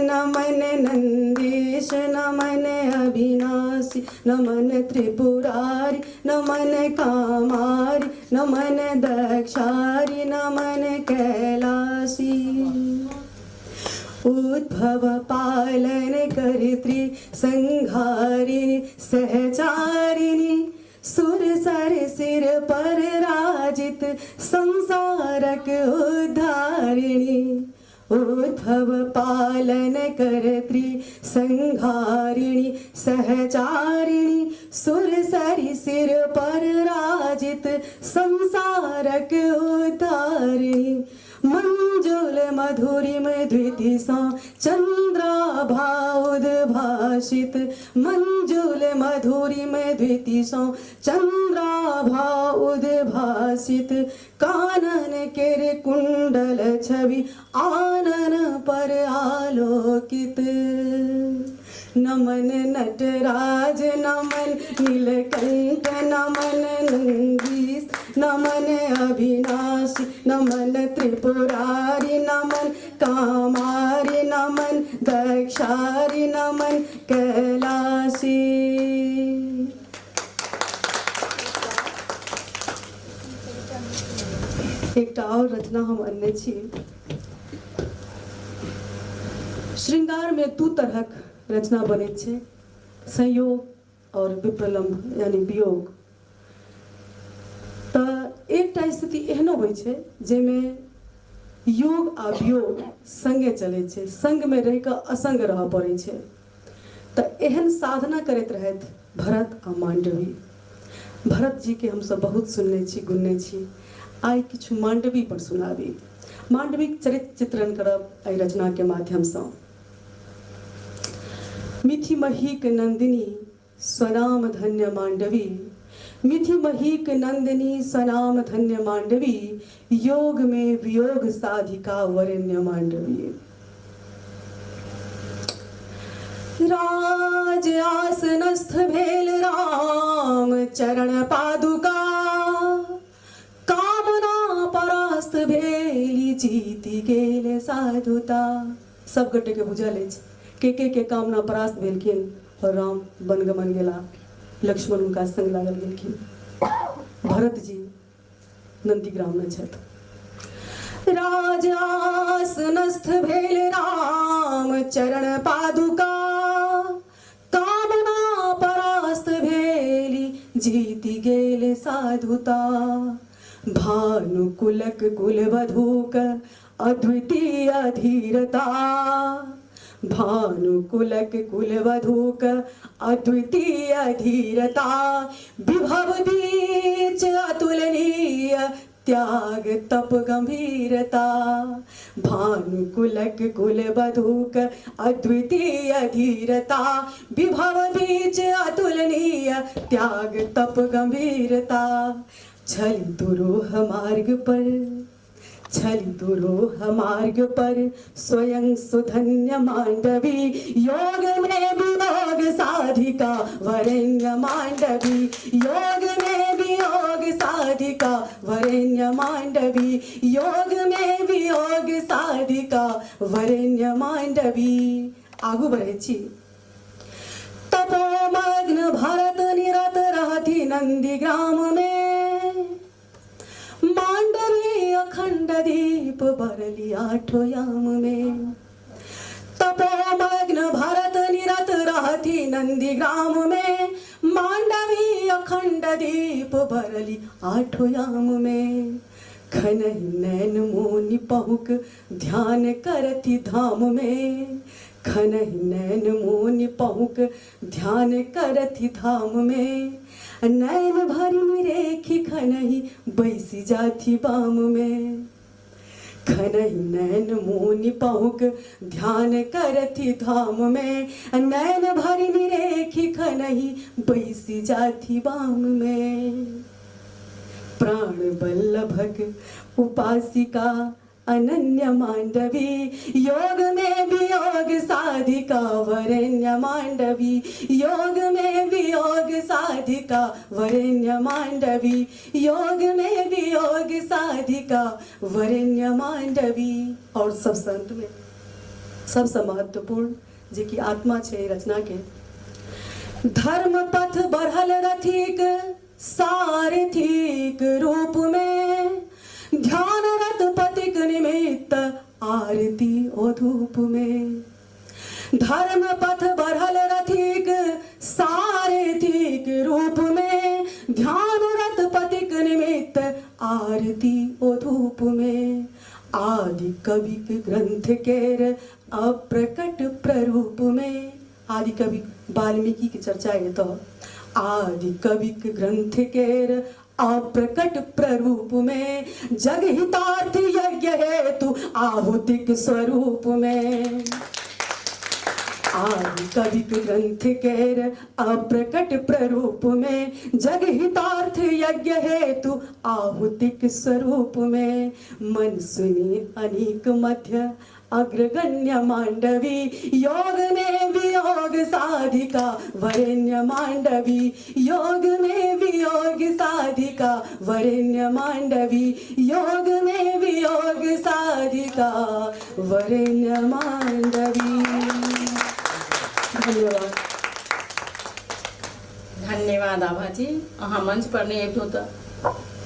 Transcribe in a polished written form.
नमन नंदीश नमन अविनाशी नमन त्रिपुरारी नमन कामारी नमन दक्षारी नमन कैलाशी। उद्भव पालन करित्री संहारिणी सहचारिणी सुर सर सिर पर राजित संसारक उद्धारिणी। उद्भव पालन करत्री संहारिणी सहचारिणी सुर सरि सिर पर राजित संसारक उद्धारिणी। मंजुल मधुरिम द्विति सँ चंद्राभा उद्भासित मंजुल मधुरिम द्विति सँ चंद्राभा उद्भासित कानन केर कुंडल छवि आनन पर आलोकित। नमन नटराज नमन नीलकंठ नमन नंदीश नमन अविनाशी नमन त्रिपुरारी नमन कामारी नमन दक्षारी नमन कैलाशी। एकटा आओर रचना हम अनने छी। श्रृंगारमे दू तरहक रचना बनैत छै, संयोग आओर विप्रलम्भ यानी वियोग। तऽ एकटा स्थिति एहनो होइ छै जाहिमे योग आ वियोग संगे चलै छै, संगमे रहि कऽ असंग रहऽ पड़ै छै। तऽ एहन साधना करैत रहथि भरत आ मांडवी। भरत जी के हमसब बहुत सुनने छी, गुनने छी। आइ किछु मांडवी पर सुनाबी। मांडवीक चरित्र चित्रण करब एहि रचना के माध्यमसँ। मिथि महीक नंदिनी स्वनाम धन्य मांडवी, मिथि महीक नंदिनी स्वनाम धन्य मांडवी, योग में वियोग साधिका वरेण्य मांडवी। राज आसनस्थ भेल राम चरण पादुका, कामना परास्त भेली जीति गेल साधुता। सब गोटे के बुझल अछि के के के कामना परास्त भेलखिन और राम वनगमन गेला, लक्ष्मण हुनका संग लागल गेलखिन, भरत जी नंदीग्राम में छथि। राजासनस्थ भेल राम चरण पादुका, कामना परास्त भेली जीति गेल साधुता। भानुकुलक कुलवधूक अद्वितीय धीरता, भानुकुलक कुलवधूक अद्वितीय धीरता, विभव बीच अतुलनीय त्याग तप गंभीरता। भानुकुलक कुलवधूक अद्वितीय धीरता, विभव बीच अतुलनीय त्याग तप गंभीरता। छल दुरूह मार्ग पर, छल दुरूह मार्ग पर स्वयं सुधन्य मांडवी, योग में वियोग साधिका वरेण्य मांडवी, योग में वियोग साधिका वरेण्य मांडवी, योग में वियोग साधिका वरेण्य मांडवी। आगू बढ़ै छी। तपोमग्न भरत निरत रहथि नंदीग्राम में, मांडवी अखंड दीप बरली आठो याम में। तपोमग्न भरत निरत रहथि नंदीग्राम में, मांडवी अखंड दीप बरली आठो याम में। खनहि नैन मोनि पहुक ध्यान करथि धाम में, खनहि नैन मोनि पहुक ध्यान करथि धाम में। नैन भरि रेखी खनहि बैसि जाथि बाम में, खनहि नैन मोनि पहुक ध्यान करथि धाम में। नैन भरि रेखी खनहि बैसि जाथि बाम में। प्राण बल्लभक उपासिका अनन्य मांडवी, योग में वियोग साधिका वरेण्य मांडवी, योग में वियोग साधिका वरेण्य मांडवी, योग में वियोग साधिका वरेण्य मांडवी। और सब संत में सबसँ महत्वपूर्ण जे कि आत्मा छै एहि रचनाके। धर्म पथ बढ़ल रथिक सारथीक रूप में, ध्यानरत पतिक निमित्त आरती ओ धूप में। धर्म पथ बढ़ल रथिक सारथीक रूप में, ध्यानरत पतिक निमित्त आरती ओ धूप में। आदि कविक ग्रंथ केर अप्रकट प्ररूप में, आदि कवि वाल्मीकि के चर्चा एतऽ, आदि कविक ग्रंथ केर अप्रकट प्ररूप में, जग हितार्थ यज्ञ हेतु आहुतिक स्वरूप में। आदि कविक ग्रंथ केर अप्रकट प्ररूप में, जग हितार्थ यज्ञ हेतु आहुतिक स्वरूप में। मन सुनी अनेक मध्य अग्रगण्य मांडवी, योग में वियोग साधिका वरेण्य मांडवी, योग में वियोग साधिका वरेण्य मांडवी, योग में वियोग साधिका वरेण्य मांडवी। धन्यवाद। धन्यवाद आभा जी, अहाँ मंच पर नहि अबितहुँ तऽ